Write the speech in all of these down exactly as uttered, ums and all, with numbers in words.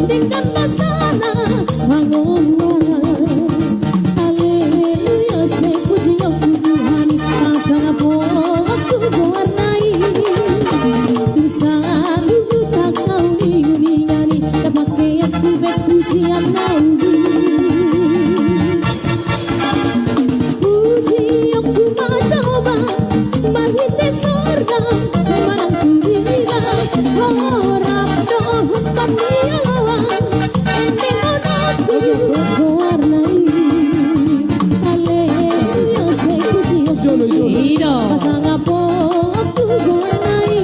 Dengan basana mangolu ahu. Haleluya, sai pujion tu Tuhan i, pasangapon tu goarna i. Tu saluhut angka uninguningan i, tapangkeon tu be pujion na uli. Pujion tu ma Jahowa, marhite sorga manang tu riba, horab dohot parnialoan, ende monop tu goarna i. Haleluya, sai pujion tu Tuhan i, pasangapon tu goarna i.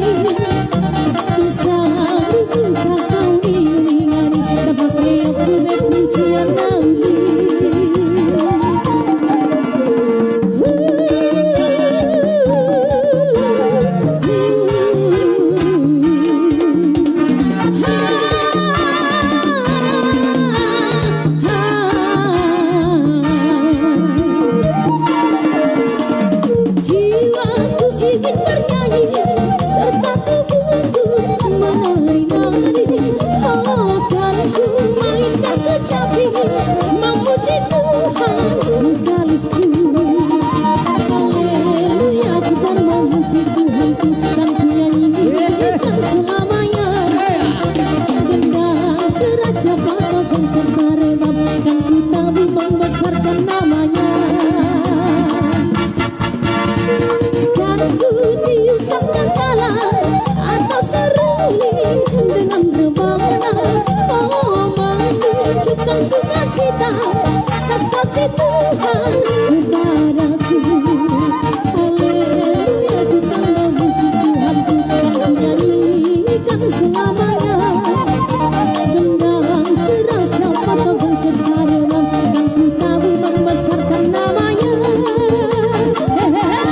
Jiwaku ingin bernyanyi, serta tubuhku menari-nari. Oh, kan ku mainkan kecapi, memuji Tuhan, vokalisku. Haleluya, ku kan memuji Tuhanku, kan ku nyanyikan selamanya. Gendang, ceracap, atau gong serta rebab, kan ku tabu membesarkan namanya. Kan ku tiup sangkakala atau seruling dengan rebana, oh, menunjukkan sukacita atas kasih Tuhan kepadaku. Haleluya, ku kan memuji Tuhanku, kan ku nyanyikan selamanya. Gendang, ceracap, atau gong serta rebab, kan ku tabu membesarkan namanya. Hehehe.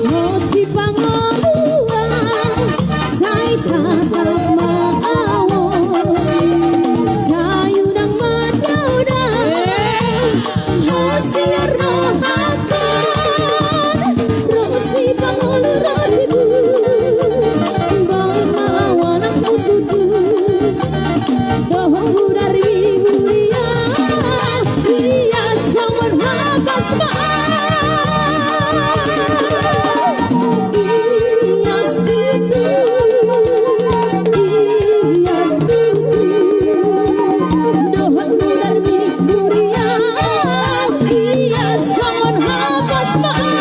Ho sipangoluan, sai tatap ma ahu. Sai unang mandaudaun, ho sian rohangkon. Ro sipangolu ro tibu, bahen ma ahu anakmu tutu. Dohot mudar ni huria, ia songon hapas ma ahu. Ia tutu, ia tutu. Dohot mudar ni huria, ia songon hapas ma ahu.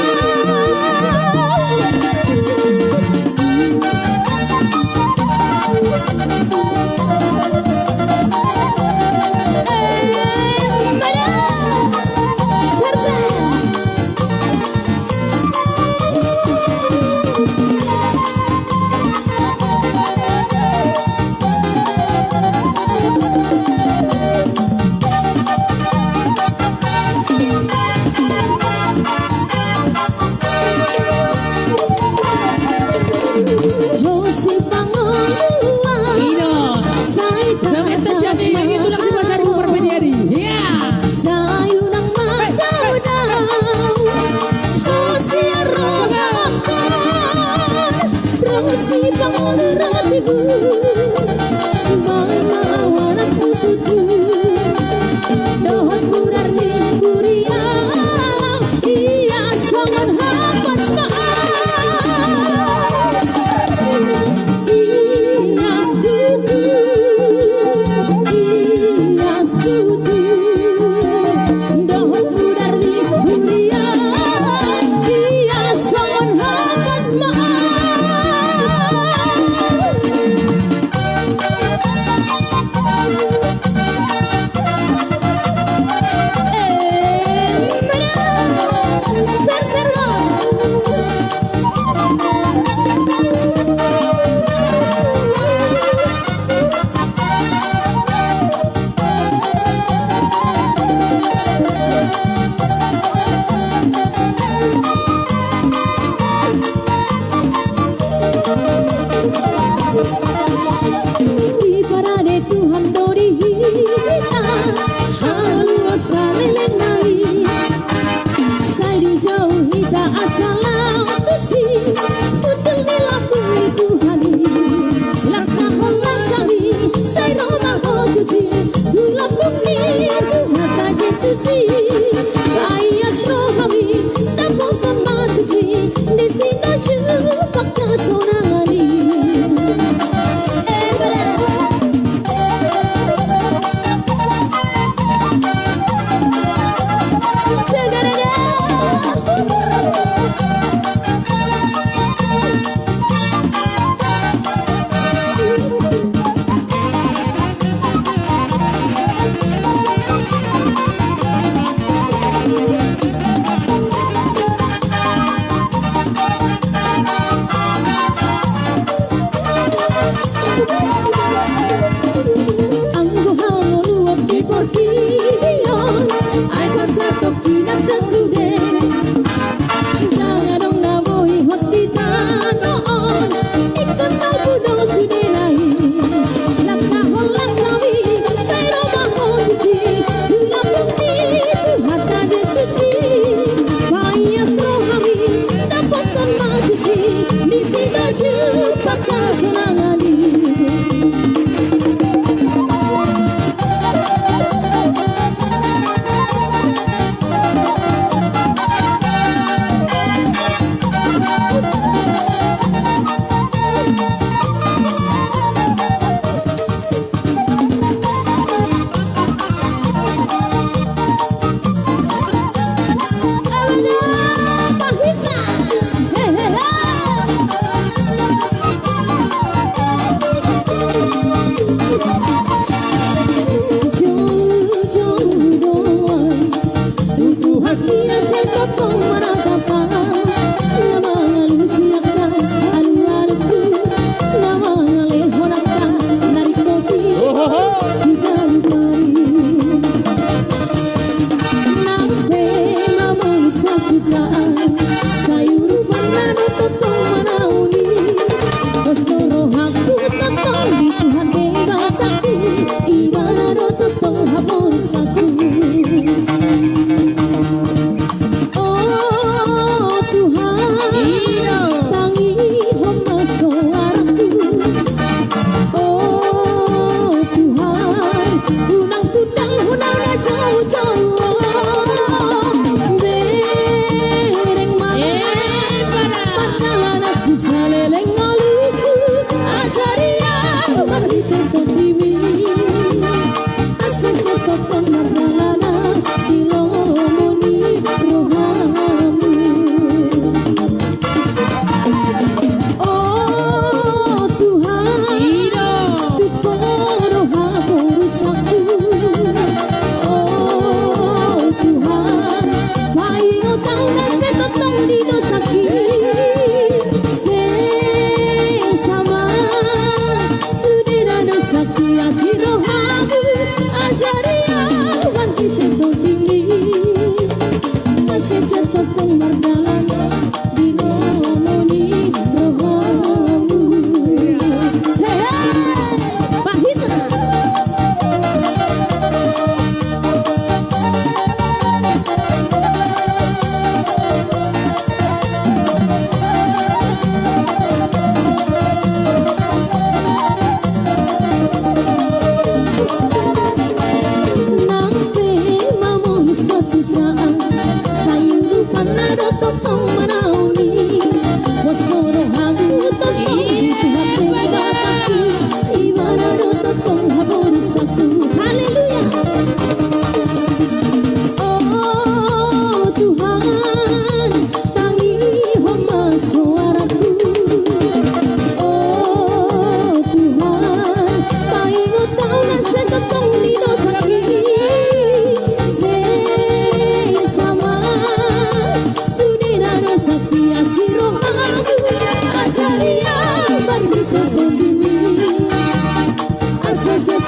Ho sipangoluan. Ino. Sai tatap ma ahu. Sai unang mandaudaun, ho sian rohangkon. Ro sipangolu ro tibu, bahen ma ahu anakmu tutu. Dohot mudar ni huria, ia songon hapas ma ahu. Ia tutu, ia tutu. Dohot mudar ni huria, ia songon hapas ma ahu.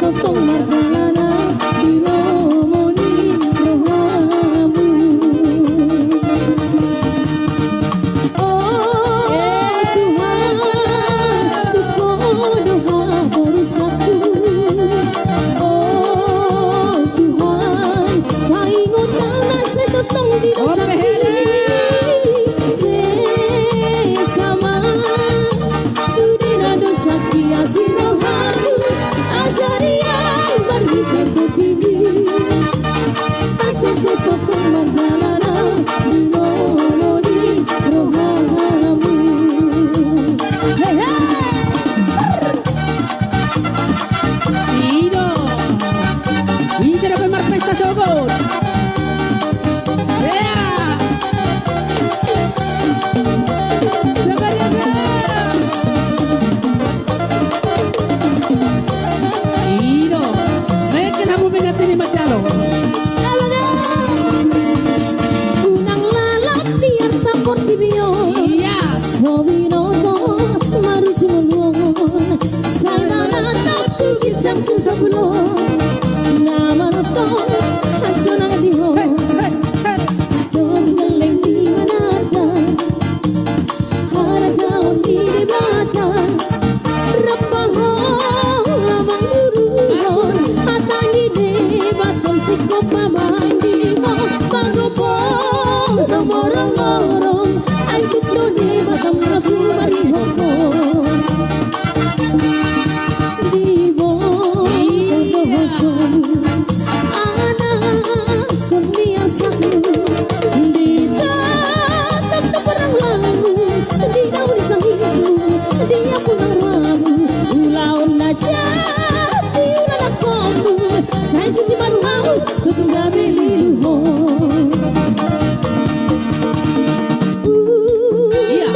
Tongtong mardalan di lomo ni rohamu. O Tuhan, tu Ho do haporusanku. O Tuhan, paingot au na sai tongtong di dosa. Sesa ma sude na dosa, asi rohamu, ajari au marhite topimi. Asa sai tongtong mardalan au di lomo ni rohamu. Hehe. Ser. I do. Ise dope marpesta sogot. Ea. Jaga, jaga. I do. Reken hamu mengati ni macalo. Unang lalap biar tapot di bion. Iya. So binoto marujung luon. Sai manatap tu ginjang tu sabolon. Na manongtong hasonang di ho. Togu gelleng di manata harajaon ni Debata. Rap ma ho amang guru ho. Hatangi Debata singkop ma baen di ho. Pagompo do morong-morong. Ai tung do Debata masumarihon ho. Di boto do ho son anakkon ni asamu. Di tatap do paraulanmu. Di daun ni sahitmu. Di ampunan rohamu. Ulaon na jati ulaon na kombun. Sai jut ni baru hamu. Sotung gabe lilu ho. Iya.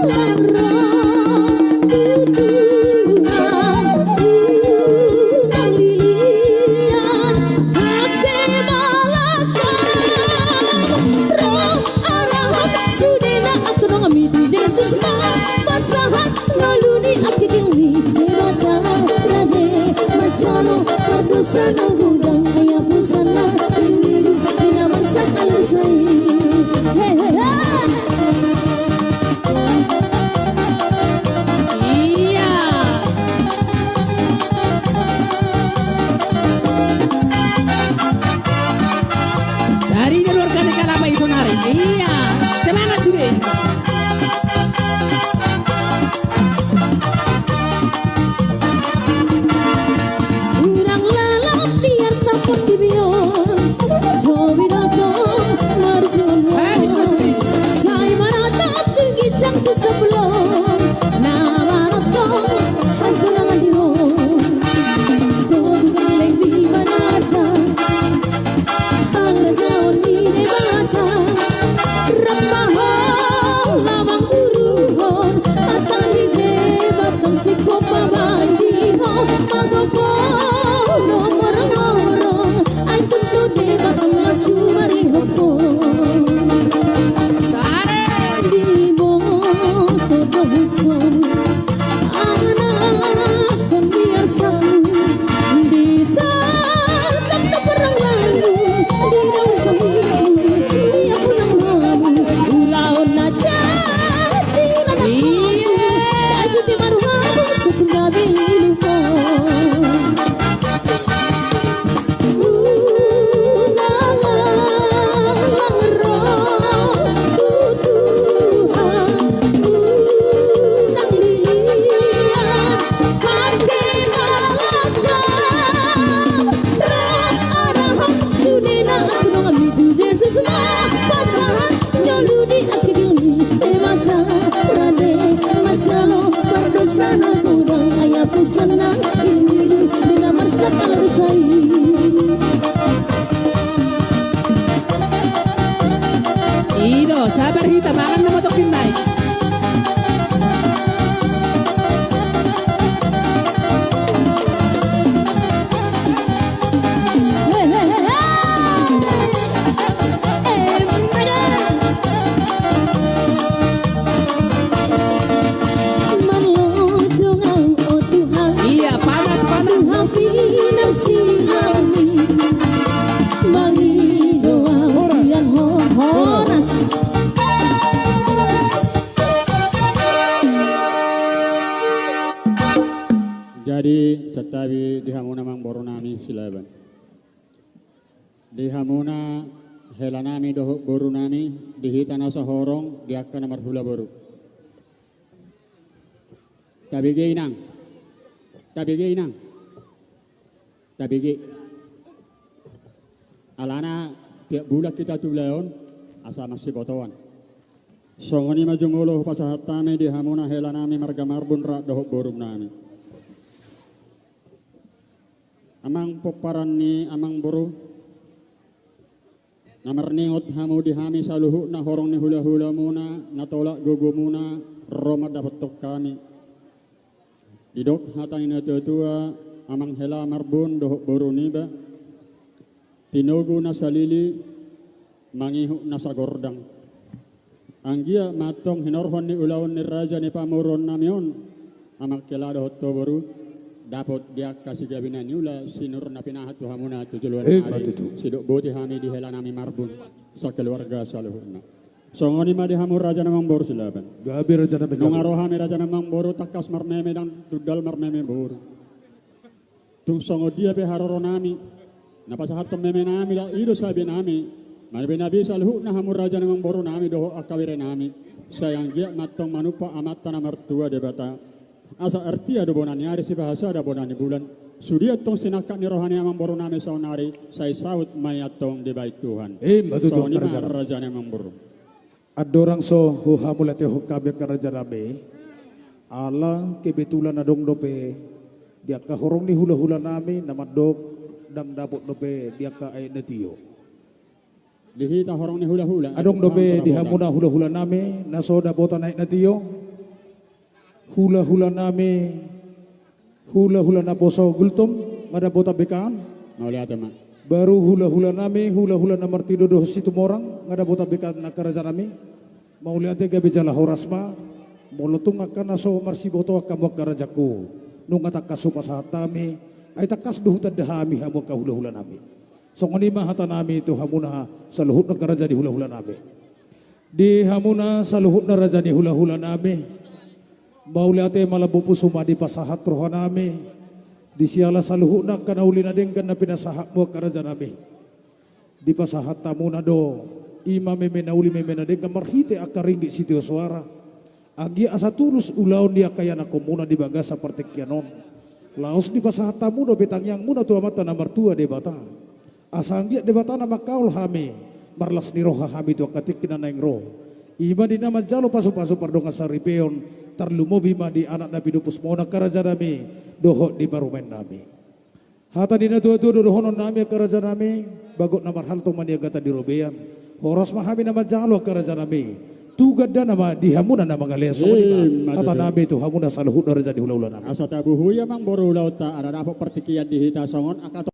Unang ro tu Tuhan, unang lilian, ate balakang. Ro arahon sudena angka donganmi tu Desus ma pasahat. Ngolu ni angka gilmi Debata rade manjalo pardosa na godang, ai apusanna lilu-lilu di na marsak alus i. Hehehe. Iya. Dari keluarga ni kalapa i sonari. Iya. Semangat sude. Unang lalap biar tapot di bion. So binoto marujung luon. Sai manatap tu ginjang tu sabolon. Na manongtong hasonangan di ho. Togu gelleng di manata harajaon ni Debata. Rap ma ho amang guru ho. Hatangi Debata singkop ma baen di ho. Pagompo do morong-morong. Ai tung do Debata masumarihon ho. Di boto do ho son anakkon ni asamu. Di tatap do paraulanmu. Di daun sahitmu. Di ampunan rohamu. Ulaon na jati ulaon na kombun. Iya. Sai jut ni baru hamu. Sotung gabe lilu ho. Unang ro tu Tuhan, unang lilian, ate balakang. Ro arahon sudena angka donganmi tu Desus ma pasahat. Ngolu ni angka gilmi Debata rade manjalo pardosa na godang, ai apusanna lilu-lilu di na marsak alus i. I do, sabar hita, mangan nama tokin nai. Marlojong au, o Tuhan. Iya, panas. Santabi di hamuna amangboru nami Silaban. Di hamuna hela nami dohot boru nami, di hita na sahorong, di angka na marhula boru. Tabege inang. Tabege inang. Tabege. Alana tiap bulan hita tu ulaon, asa marsibotoan. Songon i ma jumolo hupasahat hami di hamuna hela nami marga Marbun rap dohot boru nami. Amang pomparan ni amangboru, na marningot hamu di hami saluhutna horong ni hula-hulamuna, na tolap gogomuna, ro mandapothon hami. Didok hata ni natua-tua, amang hela Marbun dohot boru niba, tinogu na salili, mangihut na sagordang. Anggiat ma antong hinorhon ni ulaon ni raja ni pamoruon nami on, amang hela dohot ho boru, dapot di angka sigabe na niula sinur na pinahan tu hamuna tu joloan on. Emma tutu. Sidok boti hami di hela nami Marbun sakeluarga saluhutna. Songon i ma di hamu raja na amangboru Silaban. Gabe raja nami, gabe. Nunga ro hami raja na amangboru tangkas marmeme, ndang hundul marmeme boru. Tung songon dia pe haroro nami, na pasahathon meme nami, ndang i do sabe nami. Manabi-nabi saluhutna hamu raja na amangboru nami dohot angka bere nami. Sai anggiat ma antong manumpak Amanta na martua Debata. Asa artia do bona ni ari, sipahasada bona ni bulan. Sude antong sinangkap ni roha ni amangboru nami saonari, sai saut ma i antong dibahen Tuhan. Emma tutu. Songon i ma raja na amangboru. Andorang so huhamulatehon hami angka raja nami, ala kebetulan adong dope di angka horong ni hula-hula nami na mandok ndang dapot dope di angka aek na tio. Di hita horong ni hula-hula. Adong dope di hamuna hula-hula nami na so dapotan aek na tio. Hula-hula nami, hula-hula naposo Gultom, nga dapotan bekaan. Mauliate ma. Baru hula-hula nami, hula-hula na martido dohot Situmorang, nga dapotan bekaan angka raja nami. Mauliate, gabe jala horas ma. Molo tung angka na so marsibotoan hamu angka rajaku, nunga tangkas hupasahat hami, ai tangkas do hutanda hami hamu angka hula-hula nami. Songon i ma hata nami tu hamuna saluhutna angka raja ni hula-hula nami. Di hamuna saluhutna raja ni hula-hula nami, mauliate ma lambok pusu ma dipasahat roha nami, di siala saluhutna angka na uli na denggan na pinasahatmu angka raja nami. Dipasahat hamuna do i ma meme na uli, meme na denggan marhite angka ringgit sitio soara. Anggiat asa tulus ulaon ni angka ianakhonmuna di bagasan partingkian on. Laos dipasahat hamu dope tangiangmuna tu Amanta na martua Debata. Asa anggiat Debata na mangkaol hami, marlas ni roha hami tu angka tingki na naeng ro. I ma di na manjalo pasu-pasu pardongansaripeon, tarlumobi ma di anak na pinupusmuna angka raja nami, dohot di parumaen nami. Hata ni natua-tua do dohonon nami angka raja nami, bagot na marhalto ma niagatan di robean. Horas ma hami na manjalo angka raja nami. Tu gandana ma di hamuna na mangalean. Songon i ma hata nami tu hamuna saluhutna raja ni hula-hula nami. Asa tabuhu i amangboru ulaonta, ala dapot partingkian di hita songon angka